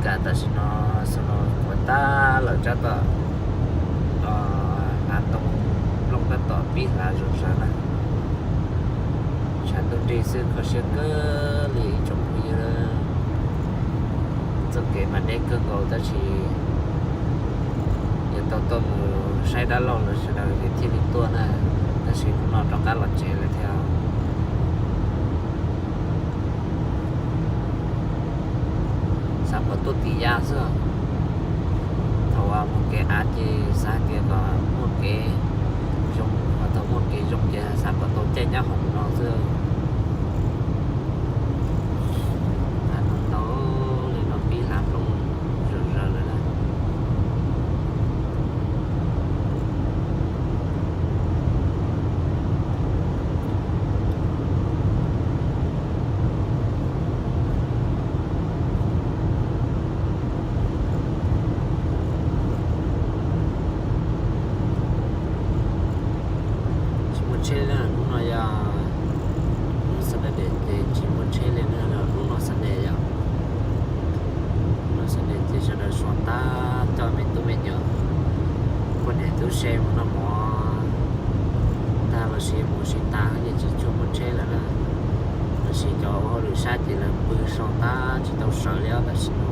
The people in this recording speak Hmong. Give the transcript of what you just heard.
Kam tam sim no, xub no kuav tag lawm, tsab tom hlav ntoo nplooj tab tom pib hlav zom zaws na. Tshav ntuj nrig xwb, kho siab kawg li tsoom phooj ywg. Txoj kev mas deb kawg nkaus tab sis yuav tau tuaj mus saib dab laug lawv sawv daws es thiaj li tuaj na. Tab sis hnub no rov qab los tsev lawm thiab. Xav kom tuaj tim yav xwb. Thaum muaj kev av ces xav tias kom muaj kev zoo, thaum muaj kev zoo ces xav kom tau caij nyab hoom no xwb. Hlav ntoo ntau li no pib hlav nplooj zom zaws lawm na. Tsis muaj tsheb li, hnub no yog hnub Saturday ces tsis muaj tsheb li na, hnub no Sunday yom. Hnub no Sunday ces sawv daws so tag coj me tub me nyuam, poj niam tub se mus noj mov tag los sis mus ua si tag ces tsis tshua muaj tsheb lawm na. Tab sis cov ua hauj lwm sab ces lawv pw so tag tsis tau sawv li os tam sim no.